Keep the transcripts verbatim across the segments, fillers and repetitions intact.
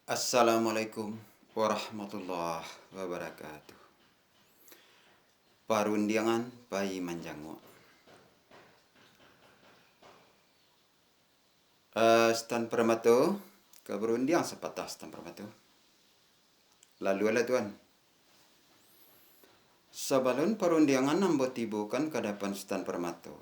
Assalamualaikum warahmatullahi wabarakatuh. Parundiangan pai manjanguak. Eh, Sutan Parmato, ka barundiang sapatah, Sutan Parmato. Lalu alah, Tuan. Sabalun parundiangan ambo tibokan ka adapan Sutan Parmato,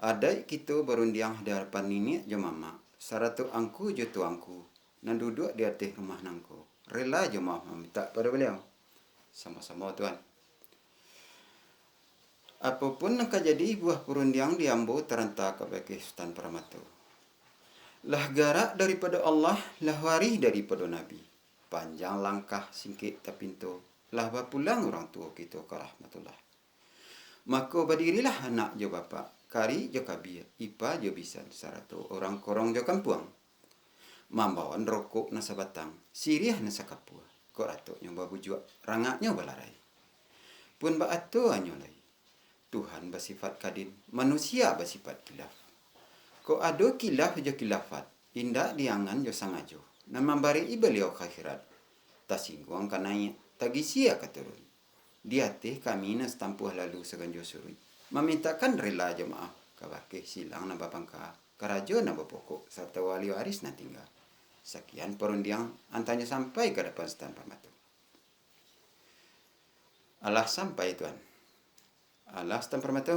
adaik kito barundiang di adapan niniak jo mamak, sarato angku jo tuangku, nan duduak di ateh rumah nangko, rela jo maoh mamintak pado baliau. Samo-samo, Tuan. Apo pun nan ka jadi buah parundiang di ambo taranta kabake Sutan Parmato. Lah garak daripado Allah, lah warih daripado Nabi. Panjang langkah, singkek tapinto, lah bapulang urang tuo kito ka rahmatullah. Mako, badirilah anak jo bapak, kari jo kabia, ipa jo bisan, sarato urang korong jo kampuang. Mambaoan rokok nan sabatang, siriah nan sakapua, kok ratoknyo babujuak, rangaknyo balarai. Pun baato anyo lai, Tuhan basifaik kadin, manusia basifaik kilaf. Kok ado kilaf jo kilafat, indak diangan jo sangajo, nan mambarek-i baliau ka akhirat. Tasingguang ka naiak, tagisia ka turun. Di ateh kami nan satampuah lalu saganjo suruik, mamintakkan rela jo maoh kabake silang nan bapangka, karajo nan bapokok, sarato wali waris nan tingga. Sakian parundiang antanyo sampai ka adapan Sutan Parmato. Alah sampai, Tuan. Alah, Sutan Parmato.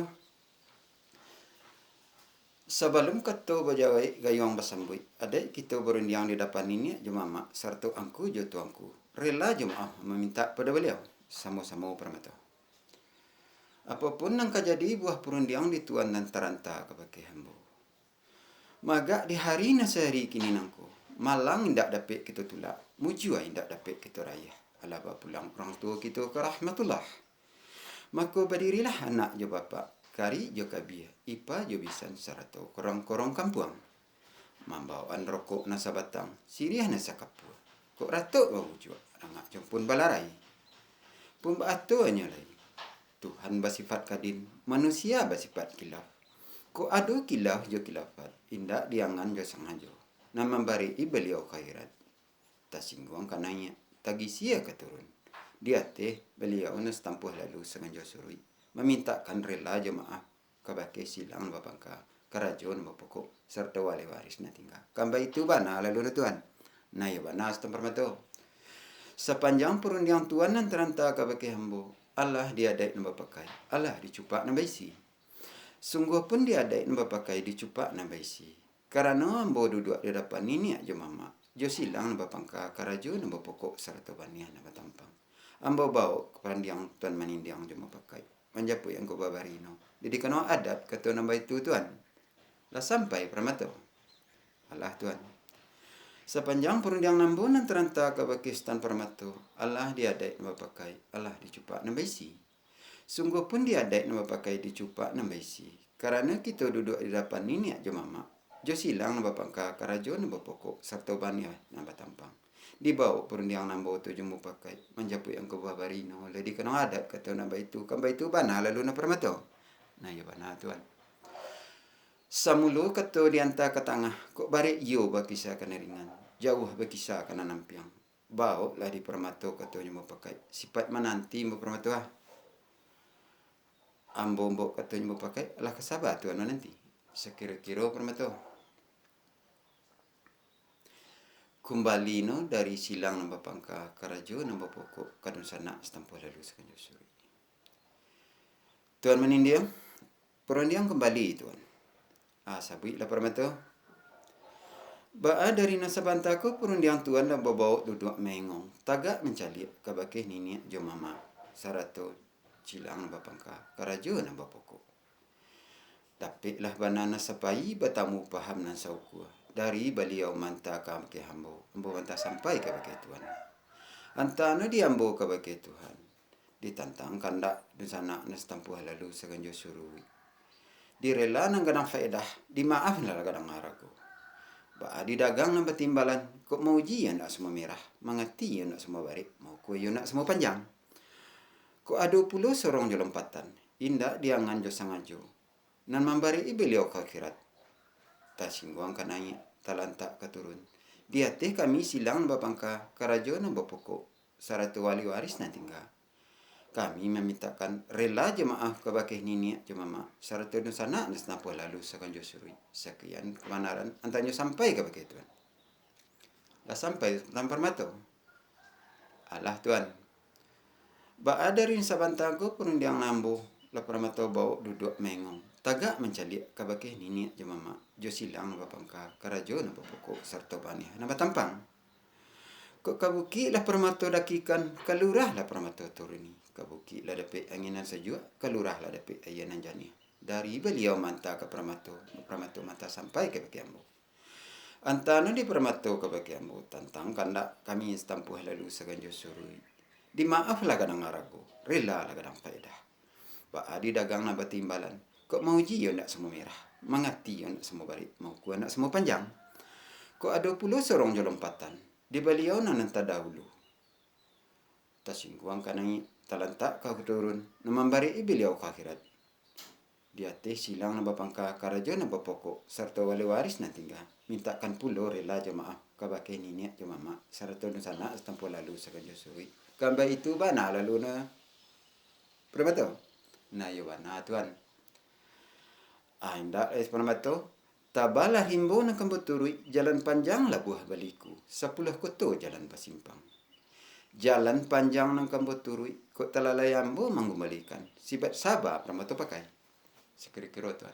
Sabalun kato bajawek gayuang basambuik, adaik kito barundiang di adapan niniak jo mamak, sarato angku jo tuangku, rela jo maoh mamintak pado baliau, samo-samo Parmato. Apo pun nan ka jadi buah parundiang di Tuan nan taranta kabake ambo. Magak di hari nan sahari kini nangko, malang indak dapek kito tulak, mujua indak dapek kito raiah, alah bapulang urang tuo kito ka rahmatullah. Mako, badirilah anak jo bapak, kari jo kabia, ipa jo bisan, sarato korong-korong kampuang. Mambaoan rokok nan sabatang, siriah nan sakapua, kok ratok babujuak, rangaknyo pun balarai. Pun baato anyo lai, Tuhan basifaik kadin, manusia basifaik kilaf. Kok ado kilaf jo kilafat, indak diangan jo sangajo, nan mambarek-i baliau ka akhirat. Tasingguang ka naiak, tagisia ka turun. Di ateh baliau nan satampuah lalu saganjo suruik, mamintakkan rela jo maoh kabake silang nan bapangka, karajo nan bapokok, sarato wali waris nan tingga. Kan baitu bana lalu no, Tuan? Nah, iyo bana, Sutan Parmato. Sapanjang parundiang Tuan nan taranta kabake ambo, alah di adaik nan bapakai, alah di cupak nan baisi. Sungguah pun di adaik nan bapakai, di cupak nan baisi. Karano ambo duduak di adapan niniak jo mamak, jo silang nan bapangka, karajo nan bapokok, sarato baniah nan batampang. Ambo baok ka parundiang Tuan manindiang jo mapakai, manjapuik angku babarino. Jadi, kano adat kato nan baitu, Tuan. Lah sampai, Parmato? Alah, Tuan. Sapanjang parundiang ambo nan taranta kabake Sutan Parmato, alah di adaik nan bapakai, alah di cupak nan baisi. Sungguah pun di adaik nan bapakai, di cupak nan baisi. Karano kito duduak di adapan niniak jo mamak, jo silang nan bapangka, karajo nan bapokok, sarato baniah nan batampang. Dibaok parundiang ambo tu jo mupakai, manjapuik angku babarino, lah dikano adat kato nan baitu, kan baitu bana lalu no, Parmato? Nah, iyo bana, Tuan. Samulo kato dianta ka tangah, kok barek iyo bakisa ka nan ringan, jauah bakisa ka nan ampiang. Baoklah di Parmato kato jo mupakai, sipaik mananti ambo, Parmato, ah. Ambo mbok kato jo mupakai, alah ka saba Tuan mananti. Sakiro-kiro, Parmato. Kumbali no dari silang nan bapangka, karajo nan bapokok, ka dunsanak satampuah lalu saganjo suruik. Tuan manindiang, parundiang kumbali, Tuan. Ah, sabuiklah, Parmato. Baa dari nan sabanta ko parundiang Tuan lah babaok duduak maengong, tagak mancaliak kabake niniak jo mamak, sarato silang nan bapangka, karajo nan bapokok. Dapeklah bana nan sapai, batamu paham nan saukua, dari baliau manta kabake ambo, ambo manta sampai kabake Tuan. Antano di ambo kabake Tuhan, ditantang kandak dunsanak nan satampuah lalu saganjo suruik. Direla nan gadang faedah, dimaaf nan gadang arago. Baa di dagang nan batimbalan, kok mauji iyo ndak samo mirah, mangati iyo ndak samo barek, maukua iyo ndak samo panjang. Kok ado pulo sorong jo lompatan, indak diangan jo sangajo, nan mambarek-i baliau ka akhirat. Tasingguang ka naiak, talantak ka turun. Di ateh kami silang nan bapangka, karajo nan bapokok, sarato wali waris nan tingga. Kami mamintakan rela jo maaf kabake niniak jo mamak, sarato dunsanak nan satampuah lalu sagan jo suruik. Sakian kabanaran antanyo sampai kabake Tuan. Lah sampai Sutan Parmato? Alah, Tuan. Baa dari nan sabanta ko parundiang nan ambo, lah Parmato bawok duduak maengong, tagak mancaliak kabake niniak jo mamak, jo silang nan bapangka, karajo nan bapokok, sarato paneh nan batampang. Kok ka bukik lah Parmato dakikan, ka lurah lah Parmato turuni, ka bukik lah dapek angin nan sajuak, ka lurah lah dapek aia nan janiah. Dari baliau manta ka Parmato, Parmato manta sampai kabake ambo. Antano di Parmato kabake ambo, tantang kandak kami satampuah lalu sagan jo suruik. Dimaaflah gadang arago, relalah gadang paedah. Baa di dagang nan batimbalan, kok mauji iyo ndak samo merah, mangati iyo ndak samo barek, maukua ndak samo panjang. Kok ado pulo sorong jo lompatan, di baliau nan, nan tadahulu. Tasingguang ka naiak, talantak ka turun, nan mambarek-i baliau ka akhirat. Di ateh silang nan bapangka, karajo nan bapokok, sarato wali waris nan tingga, mintakan pulo rela jo maaf kabake niniak jo mamak, sarato dunsanak satampuah lalu sagan jo suruik. Kan baitu bana lalu no, Parmato? Nah, iyo bana, Tuan. Ah, indak, eh, Parmato. Tabalah rimbo nan ka ambo turuik, jalan panjang labuah baliku, sapuluah koto jalan basimpang. Jalan panjang nan ka ambo turuik, kok talalai ambo mangumbalikan, sibat saba Parmato pakai. Sakiro-kiro, Tuan.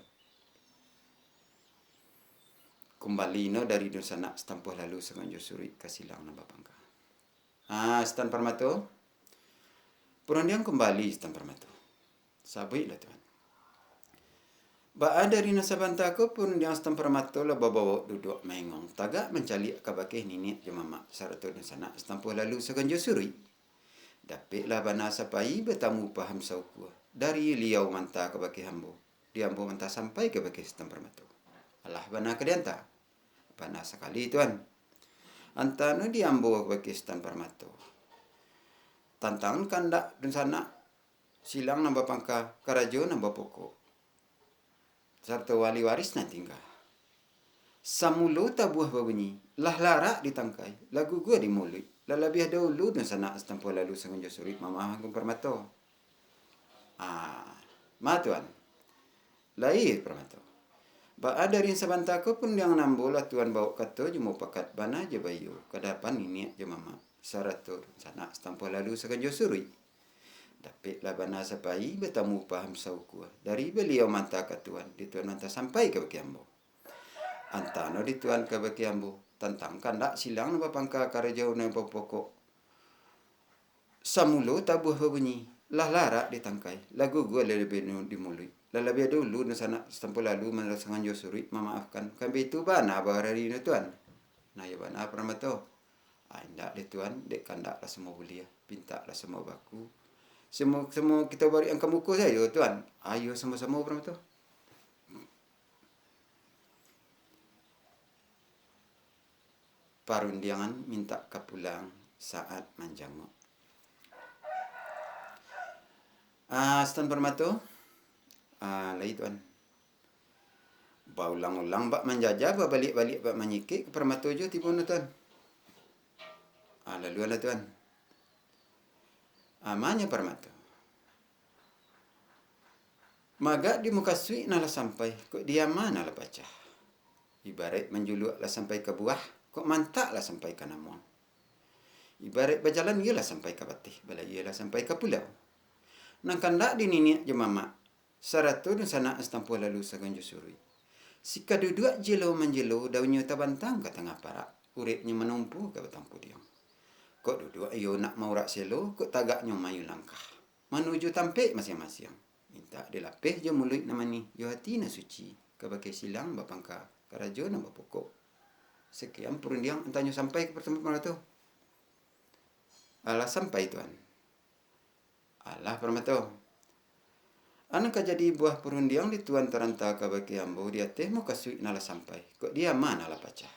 Kumbali no dari dunsanak satampuah lalu sagan jo suruik ka silang nan bapangka. Ah, Sutan Parmato. Parundiang kumbali, Sutan Parmato. Sabuiklah, Tuan. Baa dari nan sabanta ko parundiang Sutan Parmato lah babawok duduak maengong, tagak mancaliak kabake niniak jo mamak, sarato dunsanak satampuah lalu sagan jo suruik. Dapeklah bana sapai batamu paham saukua, dari liau manta kabake ambo, di ambo manta sampai kabake Sutan Parmato. Alah bana ka dianta. Bana sakali, Tuan. Antano di ambo kabake Sutan Parmato. Tantang kandak dunsanak, silang nan bapangka, karajo nan bapokok, sarato wali waris nan tingga. Samulo tabuah babunyi, lah larak di tangkai, lah guguah di muluik, lah labiah daulu dunsanak satampuah lalu sagan jo suruik mamaafkan Parmato. Ah, ma, Tuan. Lai, Parmato. Baa dari nan sabanta ko parundiang nan ambo lah Tuan bawok kato jo mupakat bana jo baiyo ka adapan niniak jo mamak, sarato dunsanak satampuah lalu sagan jo suruik. Dapeklah bana sapai batamu paham saukua, dari baliau manta ka Tuan, di Tuan manta sampai kabake ambo. Antano di Tuan kabake ambo, tantang kandak silang nan bapangka, karajo nan bapokok. Samulo tabuah babunyi, lah larak di tangkai, lah guguah lah labiah di muluik, lah labiah daulu dunsanak satampuah lalu sagan jo suruik mamaafkan, kan baitu bana baa dari no, Tuan. Nah, iyo bana, Parmato. Ah, indak deh, Tuan, dek kandak lah samo buliah, pintak lah samo baku. Samo, samo kito bariak ka muko sajo, Tuan. Ayo samo-samo, Parmato. Parundiangan mintak ka pulang saat manjangok. Ah, Sutan Parmato. Ah, lai, Tuan. Baulang-ulang bak manjajah, babaliak-baliak bak manyikik ka Parmato jo tibo no, Tuan. Ah, laluanlah, Tuan. Ah, ma nyo, Parmato? Magak di mukasuik nan lah sampai, kok di ama nan lah pacah. Ibaraik manjuluak lah sampai ka buah, kok mantak lah sampai ka namuang. Ibaraik bajalan iyo lah sampai ka bateh, balayia lah sampai ka pulau. Nan kandak di niniak jo mamak, sarato dunsanak satampuah lalu sagan jo suruik. Sikaduduak jelo manjelo, daunnyo tabantang ka tangah parak, ureknyo manumpu ka batang pudiang. Kok duduak iyo nak maurak selo, kok tagaknyo mayu langkah manuju tampek masiang-masiang. Mintak dilapeh jo muluik nan manih, jo ati nan suci, kabake silang bapangka, karajo nan bapokok. Sakian parundiang antanyo sampai ka Parmato. Alah sampai, Tuan. Alah, Parmato. Nan ka jadi buah parundiang di Tuan taranta kabake ambo di ateh mukasuik nan lah sampai, kok di ama nan lah pacah.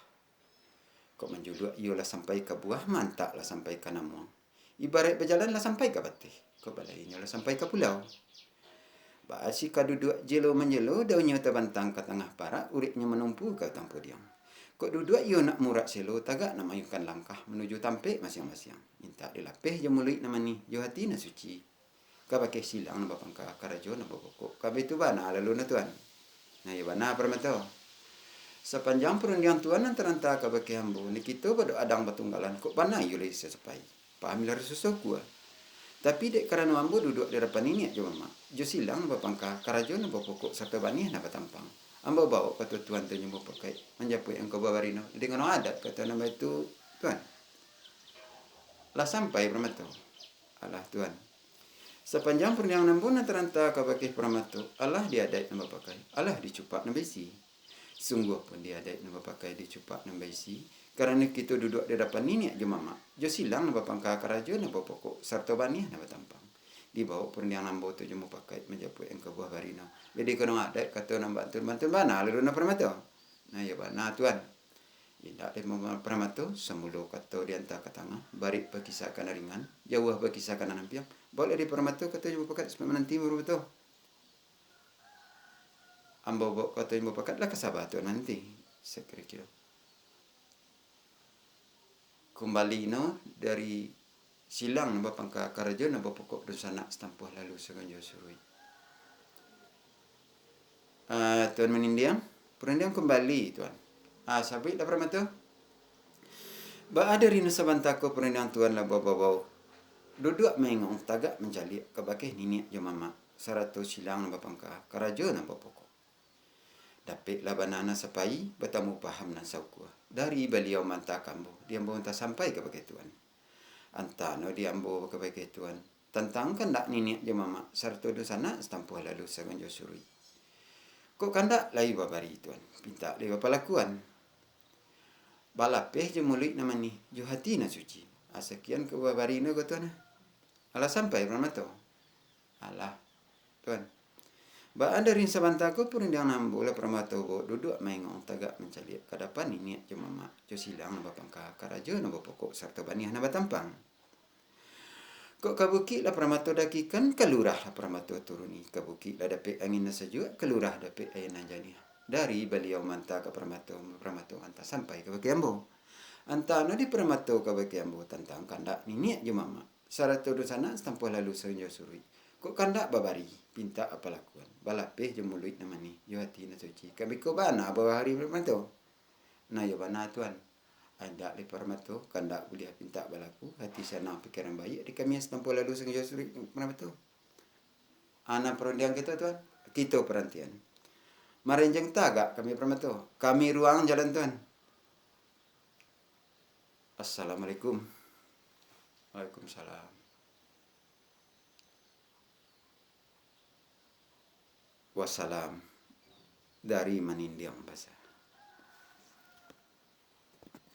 Kok manjuluak iyo lah sampai ka buah, mantak lah sampai ka namuang. Ibaraik bajalan lah sampai ka bateh, kok balayinyo lah sampai ka pulau. Baa sikaduduak jelo manjelo, daunnyo tabantang ka tangah parak, ureknyo manumpu ka batang pudiang. Kok duduak iyo nak murak selo, tagak nak mayuhkan langkah manuju tampek masiang-masiang. Mintak dilapeh jo muluik nan manih, jo hati nan suci. Ka bakeh silang nan bapangka, karajo nan bapokok, ka baitu bana lalu no Tuan. Nah, iyo bana Paramato. Sapanjang parundiang Tuan nan taranta ka bakeh ambo, nan kito badoa adang batunggalan, kok bana iyo lai sasapai. Pahamilah rasa syukur. Tapi dek karano ambo duduak di adapan niniak jo mamak, jo silang nan bapangka, karajo nan bapokok, sarato baniah nan batampang, ambo bawok kato Tuan tu jo mupakaik, manjapuik angko babarino, dek karano adat kato nan baitu, Tuan. Lah sampai Paramato. Alah, Tuan. Sapanjang parundiangan ambo nan taranta ka bakeh Paramato, alah di adaik nan bapakai, alah di cupak nan baisi. Sungguah pun di adaik nan bapakai, di cupak nan baisi, karano kito duduak di adapan niniak jo mamak, jo silang nan bapangka, karajo nan bapokok, sarato baniah nan batampang. Dibawok parundiangan ambo tu jo mupakaik manjapuik angko buah barino. Jadi, kano adat kato nan bantun-bantun bana lalu no Paramato. Nah, iyo bana, Tuan. Indak dek Paramato, samulo kato dianta ka tangah, barik bakisa ka nan ringan, jauah bakisa ka nan ampiang. Bawoklah di Paramato kato jo mupakaik supayo mananti Paramato. Ambo bawok kato jo mupakaik, lah ka saba Tuan mananti, sakiro-kiro. Kumbali no dari silang nan bapangka, karajo nan bapokok, dunsanak satampuah lalu saganjo suruik. Ah, Tuan manindiang, parundiang kumbali, Tuan. Ah, sabuiklah Paramato. Baa dari nan sabanta ko parundiang Tuan lah babau-bau. Duduak maingok, tagak mancaliak, ka bakeh niniak jo mamak, sarato silang nan bapangka, karajo nan bapokok. Dapeklah bana nan sapai, batamu paham nan saukua. Dari baliau manta ka ambo, di ambo manta sampai ka bakeh Tuan. Anta no di ambo ka bakeh Tuan, tantang kandak niniak jo mamak, sarato dunsanak satampuah lalu saganjo suruik. Kok kandak lai babari Tuan, pintak lai bapalakuan. Balapeh jo muluik nan manih, jo hati nan suci. Asakian ka babari no ko Tuan. Alah sampai Paramato. Alah, Tuan. Baa dari sabanta ko parundiangan ambo lah Paramato bawok duduak maingok, tagak mancaliak, ka adapan niniak jo mamak, jo silang nan bapangka, karajo nan bapokok, sarato baniah nan batampang. Kok ka bukik lah Paramato dakikan, ka lurah lah Paramato turuni, ka bukik lah dapek angin nan sajuak, ka lurah dapek aia nan janiah. Dari baliau manta ka Paramato, Paramato manta sampai ka bakeh ambo. Anta no di Paramato ka bakeh ambo tantang kandak niniak jo mamak, sarato dunsanak satampuah lalu saganjo suruik. Kok kandak babari, pintak bapalakuan, balapeh jo muluik nan manih, jo hati nan suci. Kan beko bana babari Paramato. Nah, iyo bana Tuan. Indak lai Paramato, kandak buliah pintak balaku, hati sanang pikiran baiak, di kami satampuah lalu saganjo suruik Paramato. Anak parundiang kito Tuan, kito parantian. Marenjang tagak kami Paramato, kami ruang jalan Tuan. Assalamualaikum. Waalaikumsalam. Wassalam. Dari manindiang basa.